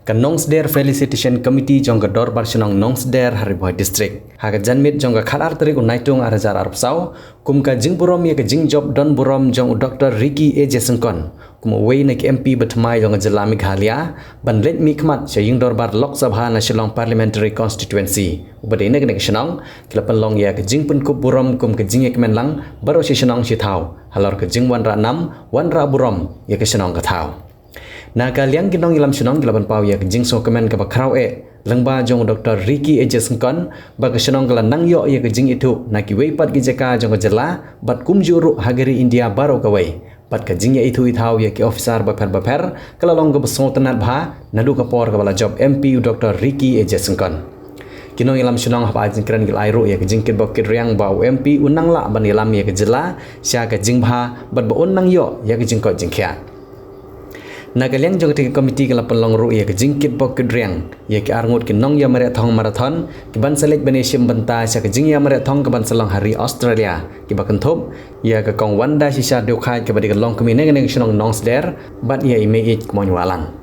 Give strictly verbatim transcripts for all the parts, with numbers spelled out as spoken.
Ka Nongsder Felicitation Committee jong ka Dorbar Shnong Nongsder ha Ri Bhoi District, ha ka janmiet jong ka khatar tarik u Naitung ar hajar arphew saw, kum ka jingburom ïa ka jingjop don burom jong u Doktor Ricky A J Syngkon kum uwei na ki M P ba thymmai jong ka jylla Meghalaya ban leit mihkhmat sha ïing dorbar Lok Sabha na Shillong Parliamentary Constituency, uba dei na kane ka shnong, ki la pynlong ïa ka jingpynkup burom kum ka jingïakmen lang baroh shi shnong shi thaw halor ka jingwanrah nam wanrah burom ïa ka shnong ka thaw. Na ka liang ki nongïalam shnong ki la pynpaw ïa ka jingsngewkmen kaba khraw eh lyngba jong u Doktor Ricky A J Syngkon ba ka shnong ka la nang ïoh ïa ka jingithuh na kiwei pat ki jaka jong ka jylla bad kumjuh ruh ha ka ri India baroh kawei. Bad ka jingïaithuh ithaw ïa ki officer bapher bapher ka la long kaba sngewtynnat bha naduh ka por kaba la jop M P u Doktor Ricky A J Syngkon. Ki nongïalam shnong haba ai jingkren ki la ai ruh ïa ka jingkitbok kitriang ba u M P un nang lah ban ïalam ïa ka jylla sha ka jingbha bad ba un nang ïoh ïa ka jingkoit jingkhiah. Na ka liang jong katei ka komiti ka la pynlong ruh ïa ka jingkitbok kitriang ïa ki arngut ki nongïamareh thong marathon kiban sa leit ban ïashim bynta sha ka jingïamareh thong kaban sa long ha ri Australia, kiba kynthup ïa ka Kong Wanda Shisha Dewkhaid kaba dei ka longkmie na kane ka shnong Nongsder bad ïa i Meieit Kmoin Wahlang.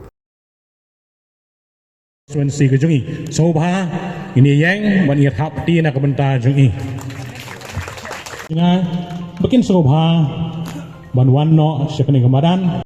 Constituency ka jong ngi. Sngewbha ngin ïeng ban ïa thap kti na ka bynta jong ngi. Nga ba kin sngewbha ban wan noh sha kane ka madan.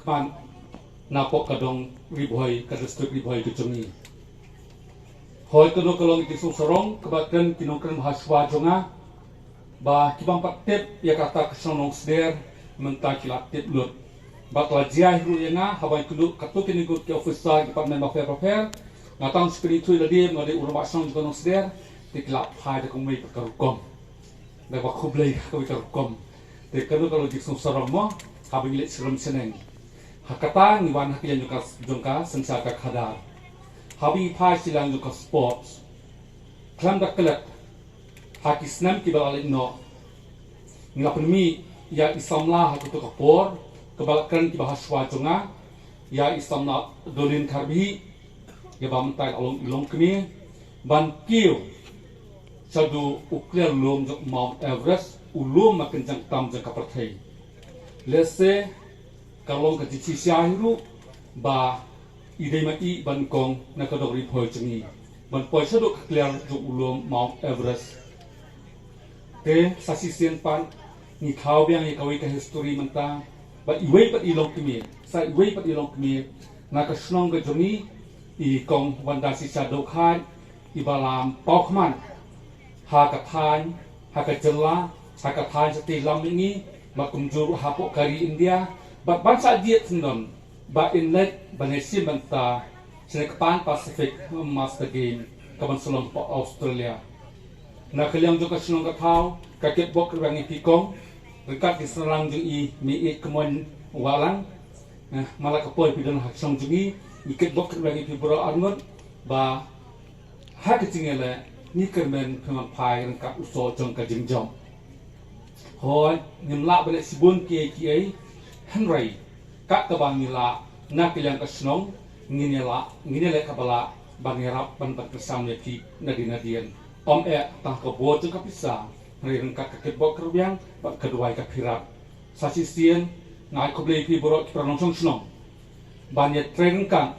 Khmat na pok ka dong Ri Bhoi, ka district Ri Bhoi ka jong ngi. Hoi kano ka long ki suk sarong kaba kren ki nongkren bhashuwa jong nga ba ki bym pat tip ïa kata ka shnong Nongsder mynta ki la tip lut. Ba ka la jia hi ruh ïa nga haba ngi kynduh katto katne ki officer ki department bapher bapher, nga tang shu kynduh ïa lade, nga dei u rangbah shnong jong ka Nongsder, te ki la phai da kumne ka rukom. Da ba khublei ka wei ka rukom. Te kano ka long jingsngew sarong mo, haba ngi leit shlem shneng. Ha kata ngi wan ha ka liang jong ka, jong ka synshar ka khadar. Haba ngi phai sha liang jong ka sports, khlem da klet ha ki snem kiba la leit noh, ngi la pynmih ïa i samla ha kato ka por, kaba la kren kiba ha shuwa jong nga, ïa i samla Dolin Kharbhi, ïa ba mynta i la long i longkmie, ban kiew shaduh u kliar lum jong Mount Everest, u lum ba kynjang tam jong ka pyrthei. Lehse ka long ka jingshisha hi ruh ba i dei ma i ban kong na ka dong Ri Bhoi jong ngi ban poi shaduh ka kliar jong u lum Mount Everest. Te sa shisien pat ngi khaw biang ïa kawei ka history mynta, ba iwei pat i longkmie, sa iwei pat i longkmie na ka shnong ka jong ngi, I kong Wanda Sisa Dokhai, i ba lam pau khmat ha ka thaiñ, ha ka jylla, ha ka thaiñ sa ti lam ngi, ba kumjuh ha poh ka ri India, ba ban sa jied syndon ba in leit ban ïa shim bynta sha ka Pan Pacific Master Game ka ban sa long ha Australia. Na ka liang jong ka shnong ka thaw, ka kitbok kyrwiang ïa phi kong, ryngkat ki sahlang jong i, Mei Ïeit Kmoin Wahlang, eh, man la ka poi phi don ha ka shnong jong i, ngi kitbok kyrwiang ïa phi baroh arngut, ba ha ka jingïaleh ngi kyrmen phi man phai ryngkat u soh jong ka jingjop. Hooid, ngim lah ban leh shibun kiei kiei, hynrei kat kaba ngi lah na ka liang ka shnong, ngin ïa lah, ngin ïa leh kaba lah ban ïarap ban, ban kyrshan ïa phi nadien nadien. Ym eh tang ka bor jong ka pisa, hynrei ryngkat ka kitbok kyrwiang bad ka duwai ka phirat. Sa shisien nga ai khublei ïa phi baroh ki para nongshong shnong ban ïa trei ryngkat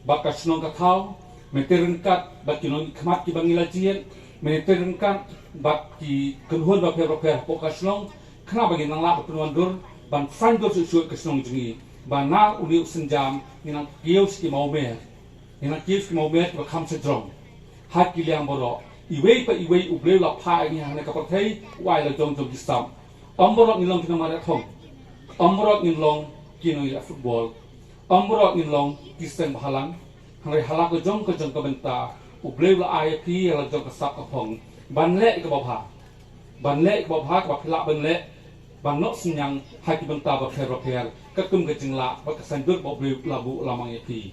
bad ka shnong ka thaw, men trei ryngkat bad ki nongmihkhmat kiba ngi la jied, men trei ryngkat bad ki kynhun bapher bapher hapoh ka shnong, khnang ba ngin nang lah ban pynwandur ban saiñdur shuh shuh ka shnong jong ngi, ba na une u sienjam ngin nang kiew sha ki mawmer, ngin nang kiew sha ki mawmer kiba kham shajrong. Ha ki liang baroh, iwei pa iwei U Blei u la phah ïa ngi hangne ha ka pyrthei, u ai la jong jong ki sap. Ym baroh ngin long ki nongmareh thong, ym baroh ngin long ki nongïaleh football, ym baroh ngin long ki seng bhalang, hynrei ha la ka jong ka jong ka bynta U Blei u la ai ïa phi ha la jong ka sap ka phong ban leh kaba bha, ban leh kaba bha kaba phi lah ban leh, ban noh synñiang ha ki bynta bapher bapher katkum ka jinglah bad ka saiñdur ba U Blei u la buh u la mang ïa phi.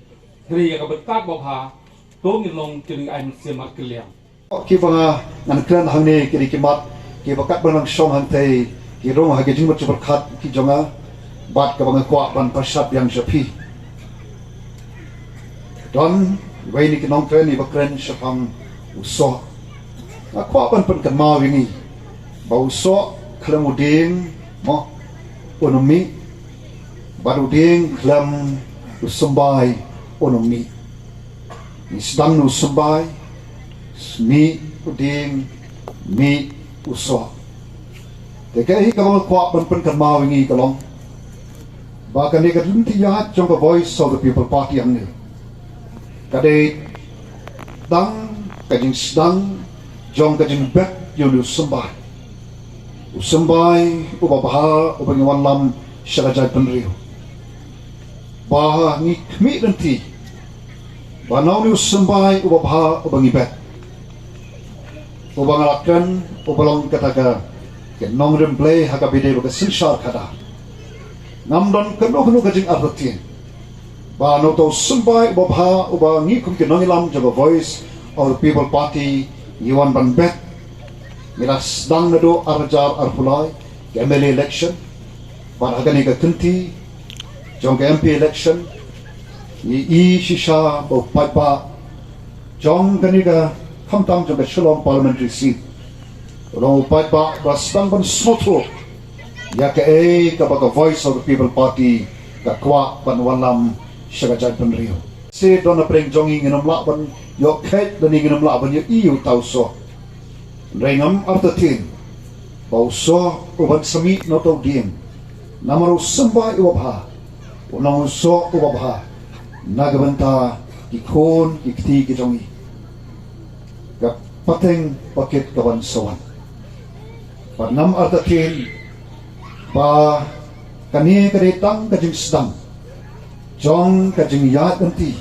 Hynrei ïa ka bynta kaba bha, to ngin long ki nongïai mynsiem markylliang. Kiba ngan kren hangne ki dei ki mat kiba katba ngan shong hangtei ki rung ha ki jingmut jingpyrkhat ki jong nga, bad kaba nga kwah ban pynshad biang sha phi. Don iwei na ki nongkren iba kren shaphang u soh. Nga kwah ban pynkynmaw ïa ngi ba u soh khlem u dieng, mo, un ym mih, bad u dieng khlem u symbai un ym mih. Ngi sdang na u symbai, mih u dieng, mih u soh. Te kaei kaba nga kwah ban pynkynmaw ïa ngi ka long ba kane ka lynti ïaid jong ka Voice of the People Party hangne ka dei tang ka jingsdang jong ka jingbet ïa une u symbai. U symbai uba bha uba ngi wanlam sha ka jaitbynriew. Ba ngi khmih lynti ba na une u symbai uba bha uba ngi bet, uba nga la kren uba long kata ka, ka nongrim Blei ha kaba ïadei bad ka synshar khadar. Ngam don kano kano ka jingartatien ba na uta u symbai uba bha uba ngi kum ki nongïalam jong ka Voice of the People Party ngi wan ban bet. Ngi la sdang naduh ar hajar arphew lai ka M L A election, bad ha kane ka kynti jong ka M P election ngi i shisha ba u paidbah jong kane ka, khamtam jong ka Shillong Parliamentary Seat, u long u paidbah ba sdang ban sngewthuh ïa kaei kaba ka Voice of the People Party ka kwah ban wanlam sha ka jaitbynriew. Shi don na pdeng jong ngi ngin ym lah ban ïoh kheit lane ngin ym lah ban ïoh i ïa uta u soh. Hynrei ngam artatien ba u soh u ban sa mih na uta u dieng, namar u symbai uba bha u long u soh uba bha na ka bynta ki khun ki kti ki jong ngi, ka pateng pakit ka ban sa wan. Bad ngam artatien ba kane ka dei tang ka jingsdang jong ka jingïaid lynti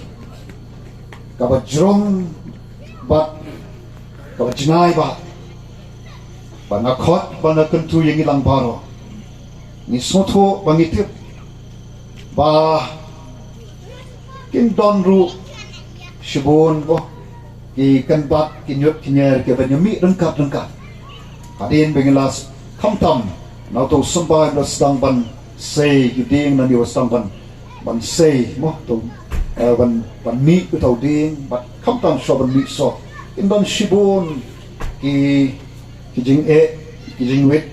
kaba jrong bad kaba jngai bha. Bad nga khot bad nga kyntu ïa ngi lang baroh, ngi sngewthuh ba ngi tip ba kin don ruh shibun, oh, ki kynbat ki ñiut ki ñier kiban ïa mih ryngkat ryngkat. Hadien ba ngi la, khamtam na uta u symbai ba la sdang ban sei, ki dieng na ngi ba sdang ban, ban sei, mo, to, eh, ban, ban mih uta u dieng, bad khamtam shuwa ban mih soh, kin don shibun ki, ki jingeh, ki jingwit.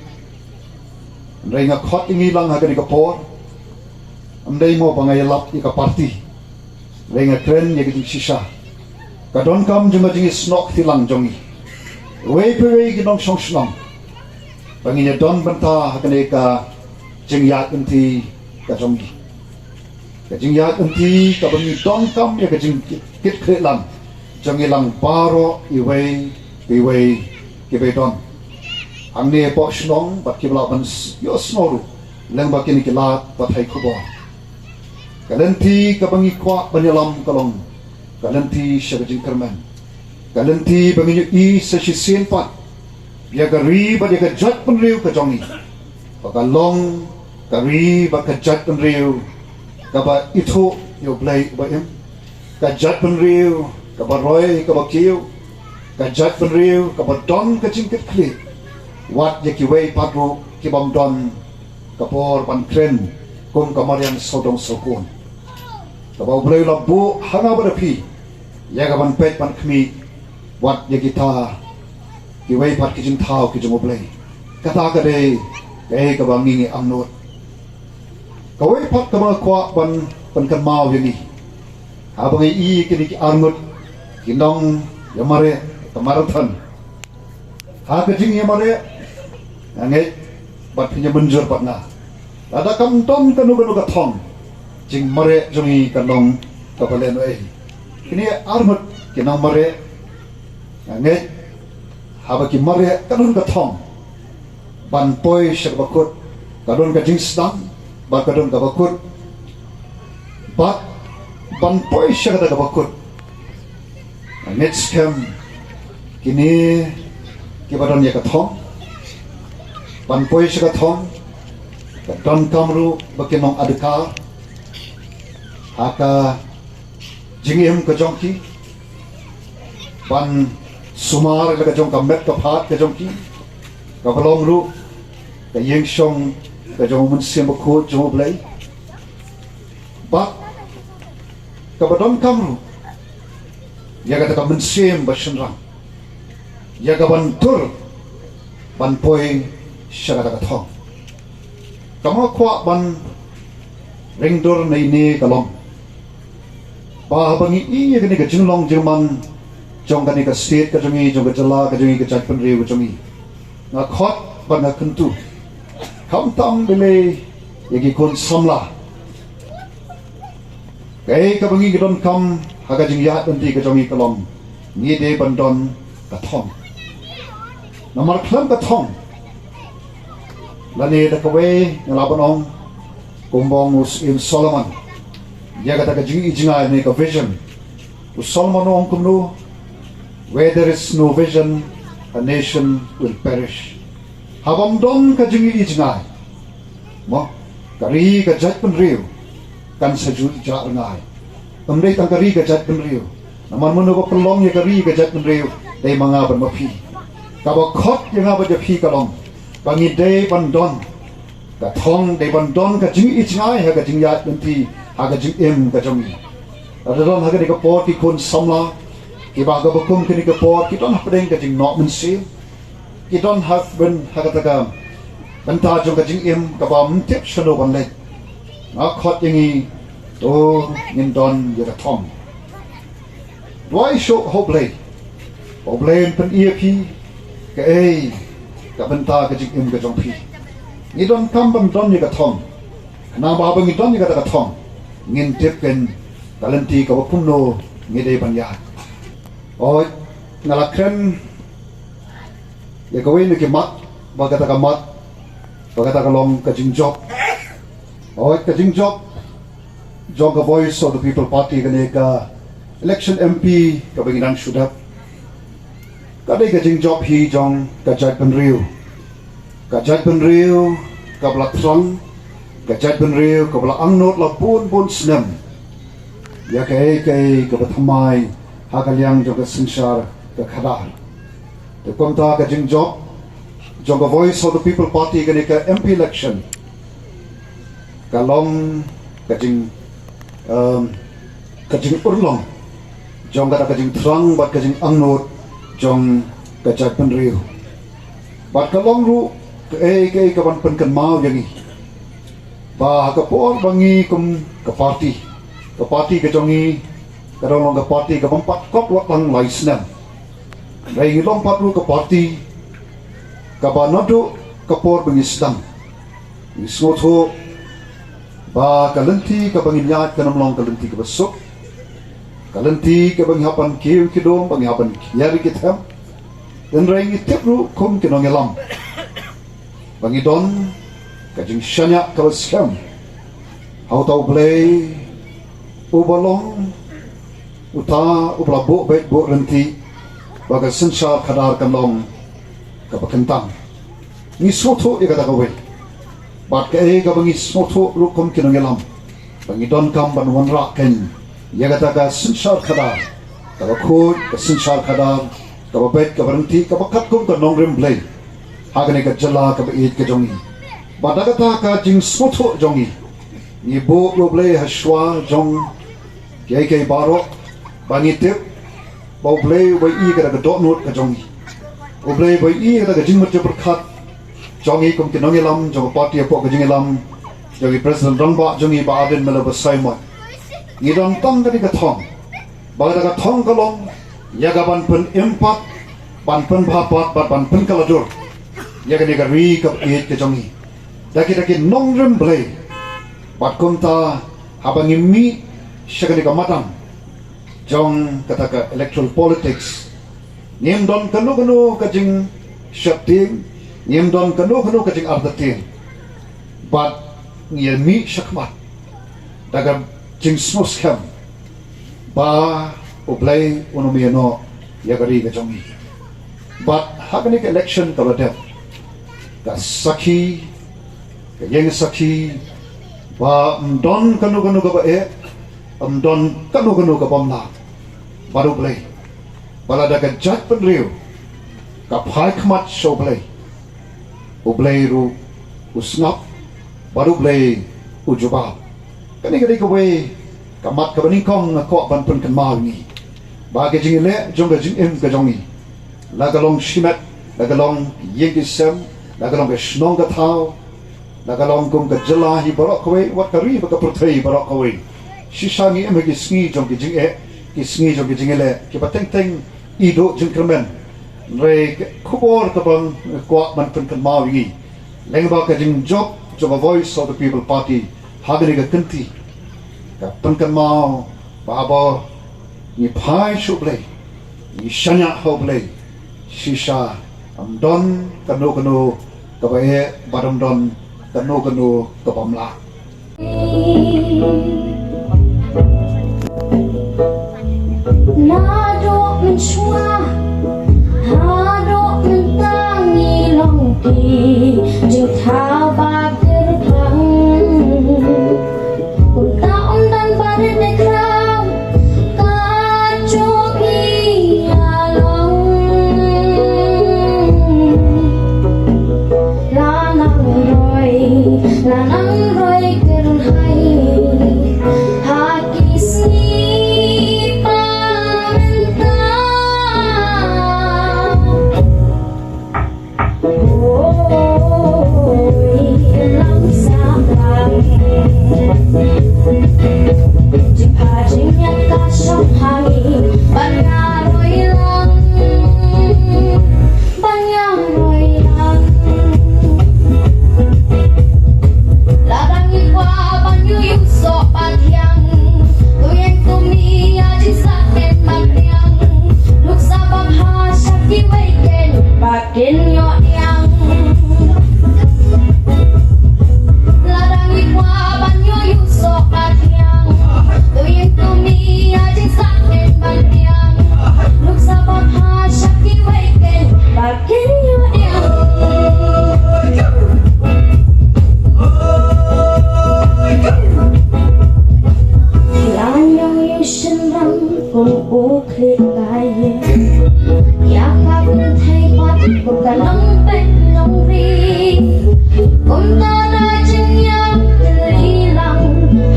Hynrei nga khot ïa ngi lang ha kane ka por, ym dei mo ba nga ïalap ïa ka party, hynrei nga kren ïa ka jingshisha, ka donkam jong ka jingïasnoh kti lang jong ngi, iwei pa iwei ki nongshong shnong, ba ngin ïa don bynta ha kane ka jingïaid lynti ka jong ngi. Ka jingïaid lynti kaba ngi donkam ïa ka jingkit khlieh lang jong ngi lang baroh iwei pa iwei kiba don hangne hapoh shnong bad kiba lah ban ïohsngew ruh lyngba kine ki lad pathai khubor. Ka lynti kaba ngi kwah ban ïalam ka long ka lynti sha ka jingkyrmen. Ka lynti ba ngi ïohi sa shisien pat ïa ka ri bad ïa ka jaitbynriew ka jong ngi, ba ka long ka ri bad ka jaitbynriew kaba ithuh ïa U Blei uba im, ka jaitbynriew kaba roi kaba kiew, ka jaitbynriew kaba don ka jingkit khlieh wat ïa kiwei pat ruh kibym don ka por ban kren kum ka mariang sawdong sawkun. Kaba U Blei u la buh ha nga bad ha phi ïa ka ban peit ban khmih wat ïa kita kiwei pat ki jingthaw ki jong U Blei. Kata ka dei kaei kaba ngi ngi angnud. Kawei pat kaba nga kwah ban pynkynmaw ïa ngi, haba ngi ïohi kine ki arngut ki nongïamareh, ka marathon, ha ka jingïamareh, nga ngeit bad phin ïa mynjur bad nga, lada kam don kano kano ka thong, jingmareh jong ngi kan long kaba lehnohei. Kine arngut ki nongmareh, nga ngeit haba ki mareh ka don ka thong ban poi sha kaba kut, ka don ka jingsdang bad ka don kaba kut, bad ban poi sha kata kaba kut. Nga ngeit skhem kine kiba don ïa ka thong ban poi sha ka thong, ka donkam ruh ba kin long adkar ha ka jingim ka jong ki, ban sumar ïa ka jong ka met ka phad ka jong ki, kaba long ruh ka ïing shong ka jong U Mynsiem Bakhuid jong U Blei. Bad kaba donkam ruh ïa kata ka mynsiem ba shynrang, ïa ka ban dur ban poi sha kata ka thong. Kaba nga kwah ban ring dur na ine ka long ba haba ngi ïohi ïa kane ka jinglong jingman jong kane ka state ka jong ngi, jong ka jylla ka jong ngi, ka jaitbynriew ka jong ngi, nga khot bad nga kyntu, khamtam balei ïa ki khun samla, kaei kaba ngi ngi donkam ha ka jingïaid lynti ka jong ngi ka long ngi dei ban don ka thong. Namar khlem ka thong, lane da kawei nga lah ban ong kumba ong u Syiem Solomon ïa kata ka jingïohi jngai ne ka vision. U Solomon u ong kumno? Where there is no vision, a nation will perish. Haba ym don ka jingïohi jngai, mo, ka ri ka jaitbynriew kan sa ju ïa rngai. Ym dei tang ka ri ka jaitbynriew, namar mano ba pynlong ïa ka ri ka jaitbynriew? Dei ma nga bad ma phi. Kaba khot ïa nga bad ïa phi ka long ba ngi dei ban don ka thong, dei ban don ka jingïohi jngai ha ka jingïaid lynti, ha ka jingim ka jong ngi. Lada don ha kane ka por ki khun samla kiba ha kaba kum kane ka por ki don hapdeng ka jingnoh mynsiem, ki don ha byn ha kata ka bynta jong ka jingim kaba ym tip shano ban leit, nga khot ïa ngi, to ngin don ïa ka thong. Duwai shuh ha U Blei, U Blei un pyni ïa phi kaei ka bynta ka jingim ka jong phi. Ngi donkam ban don ïa ka thong, khnang ba haba ngi don ïa kata ka thong ngin tip kein ka lynti kaba kumno ngi dei ban ïaid. Hooid, nga la kren ïa kawei na ki mat, ba kata ka mat, ba kata ka long ka jingjop. Hooid, ka jingjop jong ka Voice of the People Party, kane ka election M P kaba ngi dang shu dep, ka dei ka jingjop hi jong ka jaitbynriew. Ka jaitbynriew kaba la thrang, ka jaitbynriew kaba la angnud la bun bun snem ïa kaei kaei kaba thymmai ha ka liang jong ka synshar ka khadar. Te kumta ka jingjop jong ka Voice of the People Party, kane ka M P election, ka long ka jing, um, ka jingurlong jong kata ka jingthrang bad ka jingangnud jong ka jaitbynriew. Bad ka long ruh kaei kaei ka ban pynkynmaw ïa ngi ba ha ka por ba ngi kum ka party, ka party ka jong ngi ka dang long ka party ka bym pat kot wat tang lai snem. Hynrei ngi long pat ruh ka party kaba naduh ka por ba ngi sdang, ngi sngewthuh Ba ka lynti kaba ngin ïaid kan ym long ka lynti kaba suk. Ka lynti kaba ngi hap ban kiew ki dum, ba ngi hap ban kiar ki them. Hynrei ngi tip ruh kum ki nongïalam ba ngi don ka jingshaniah kaba skhem ha uta U Blei uba long uta uba la buh beit buh ryntih ba ka synshar khadar kan long kaba kyntang. Ngi sngewthuh ïa kata kawei. Bad kaei kaba ngi sngewthuh ruh kum ki nongïalam ba ngi donkam ban wanrah kein ïa kata ka synshar khadar kaba khuid, ka synshar khadar kaba beit, kaba ryntih, kaba katkum ka nongrim Blei ha kane ka jylla kaba ïeit ka jong ngi. Bad da kata ka jingsngewthuh jong ngi, ngi buh ïa U Blei ha shuwa jong kiei kiei baroh, ba ngi tip ba U Blei uba ïohi ïa kata ka dohnud ka jong ngi, U Blei uba ïohi ïa kata ka jingmut jingpyrkhat jong ngi kum ki nongïalam jong ka party hapoh ka jingïalam jong i President rangbah jong ngi, Bah Ardent Miller Basaiawmoit. Ngi don tang kane ka thong, ba kata ka thong ka long ïa ka ban pynim pat, ban pynbha pat bad ban pynkylla dur ïa kane ka ri kaba ïeit ka jong ngi da kita ki nongrim Blei. Bad kumta haba ngi mih sha kane ka madan jong kata ka electoral politics, ngim don kano kano ka jingsheptieng, ngim don kano kano ka jingartatien. Bad ngi mih shakhmat da ka jingsngewskhem ba U Blei un ym ïehnoh ïa ka ri ka jong ngi. Bad ha kane ka election kaba la dep, ka sakhi, ka ïeng sakhi ba ym don kano kano kaba eh, ym don kano kano ka bym lah bad U Blei. Ba lada ka jaitbynriew ka phai khmat sha U Blei, U Blei ruh u sngap bad U Blei u jubab. Kane ka dei kawei ka mat kaba nyngkong nga kwah ban pynkynmaw ïa ngi, ba ka jingïaleh jong ka jingim ka jong ngi, la ka long shimet, la ka long ïing ki sem, la ka long ka shnong ka thaw, la ka long kum ka jylla hi baroh kawei, wat ka ri bad ka pyrthei baroh kawei, shisha ngi im ha ki sngi jong ki jingeh, ki sngi jong ki jingïaleh kiba teng teng i duh jingkyrmen. Hynrei ka khubor kaba nga kwah ban pynkynmaw ïa ngi lyngba ka jingjop jong ka Voice of the People Party ha kane ka kynti, ka pynkynmaw ba haba ngi phai sha U Blei, ngi shaniah ha U Blei, shisha ym don kano kano kaba eh bad ym don kano kano ka bym lah. Naduh mynshuwa haduh mynta ngi long ki jingthaw ba kyrpang. Kumta ym don barit ne khraw, ka jong ngi ïa long. La nang roi, la nang roi kyrhai ha ki sngi ba mynta. Oi, lam sa lang. Jingpha jingïap ka shong ha ngi ban ïa roi lang. Ban ïa roi lang. Lada ngi kwah ban ïoh ïoh soh ba thiang, to ïeng to mih ïa jingsakhien ban pdiang. Luk sa ba bha sha kiwei ken ba kin ïoh ïang. Lada ngi kwah ban ïoh ïoh soh ba thiang, to ïeng to mih ïa jingsakhien ban pdiang. Luk sa ba bha sha kiwei ken ba kin ïoh ïang. Ïa ngi ïa u shynrang kum u khlieh ka ïing, ïa ka kynthei pat kum ka nongpeit nongri. Kumta da jingïap tylli lang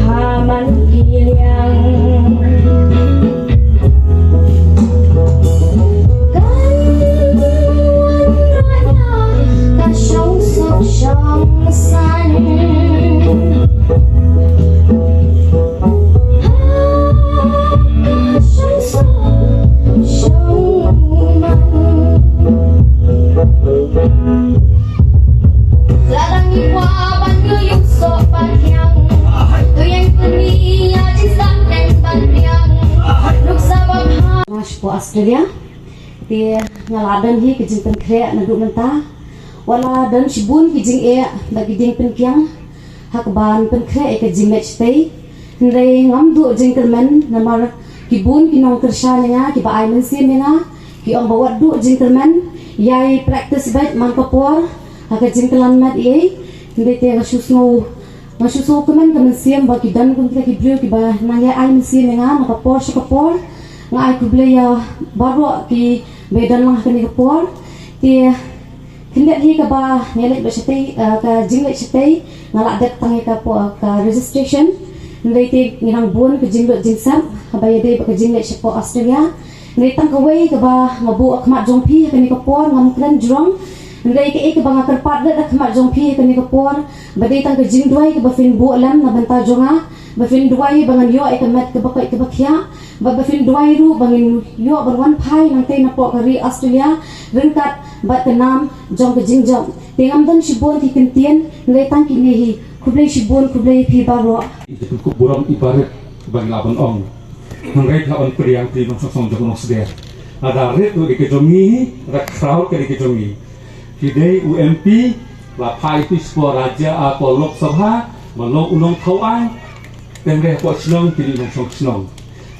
ha man ki liang. Kan wan roi na ka shong suk shong saiñ. Ha ka shong suk shong man. Australia. Te nga la don hi ka jingpynkhreh naduh mynta. Wat la don shibun ki jingeh bad ki jingpynkiang ha kaba pynkhreh ïa ka jingleit shatei. Hynrei ngam duh jingkyrmen namar ki bun ki nongkyrshan ïa nga kiba ai mynsiem ïa nga ki ong ba wat duh jingkyrmen, ïai practice beit man ka por ha ka jingkylliang met ei. Hynrei te nga shu sngew Nga shu sngewkmen ka mynsiem ba ki don kum kita ki briew kiba nang ïa ai mynsiem ïa nga na ka por sha ka por. Nga ai khublei ïa baroh kiba don lang ha kane ka por. Te khyndiat hi kaba ngi leit ba shatei, eh, ka jingleit shatei, nga la dep tang ïa ka por ka registration. Hynrei te ngi nang bun ka jinglut jingsep haba ïadei bad ka jingleit shapoh Australia. Hynrei tang kawei kaba nga buh ha khmat jong phi ha kane ka por, ngam kren jrong. Hynrei kaei kaba nga kyrpad lut ha khmat jong phi ha kane ka por, ba dei tang ka jingduwai kaba phin buh lem na bynta jong nga, ba phin duwai ba ngan ïoh ïa ka met kaba koit kaba khiah, ba ba phin duwai ruh ba ngin ïoh ban wan phai nangtei napoh ka ri Australia ryngkat bad ka nam jong ka jingjop. Te ngam don shibun ki kyntien, hynrei tang kine hi. Khublei shibun, khublei phi baroh. Ïa ka pynkup burom i barit ba ngi lah ban ong. Hynrei ka lah ban pdiang te nongshong shnong jong u nongsder. Lada rit ruh ka dei ka jong ngi, lada khraw ka dei ka jong ngi. Ki dei u M P, la phai phi shapoh Rajya, ah, shapoh Lok Sabha, ba long u nongthaw aiñ. Te hynrei hapoh shnong ki dei u nongshong shnong.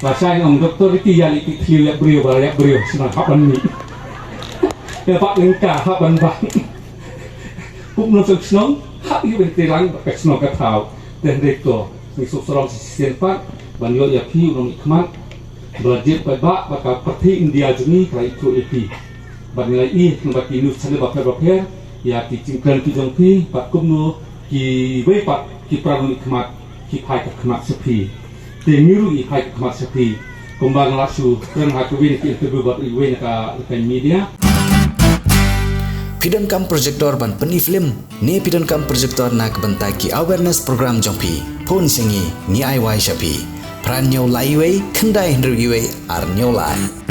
La shai ong doktor ki ïa leh ki thliew ïa briew ba ïa briew shnong hap ban mih. Ïa ba lyngka hap ban ba. Kup nongshong shnong hap ïa ban tei lang ba ka shnong ka thaw. Te hynrei to. Ngi suk sarong shisien pat ban ïoh ïa phi u nongmihkhmat ba la jied paidbah bad ka pyrthei India jong ngi ka la ithuh ïa phi. Bad ngi la ïohi na bad ki news channel bapher bapher ïa ki jingkren ki jong phi bad kumno kiwei pat ki para nongmihkhmat ki phai khmat sha phi. Te ngi ruh ngi phai khmat sha phi. Kumba nga la shu kren ha kawei na ki interview bad iwei na ka, na ka media. Phi donkam projector ban pyni film ne phi donkam projector na ka bynta ki awareness program jong phi? Phone sha ngi, ngi ai wai sha phi. Phra hynñiew lai wei, khyndai hynriew wei, ar hynñiew lai.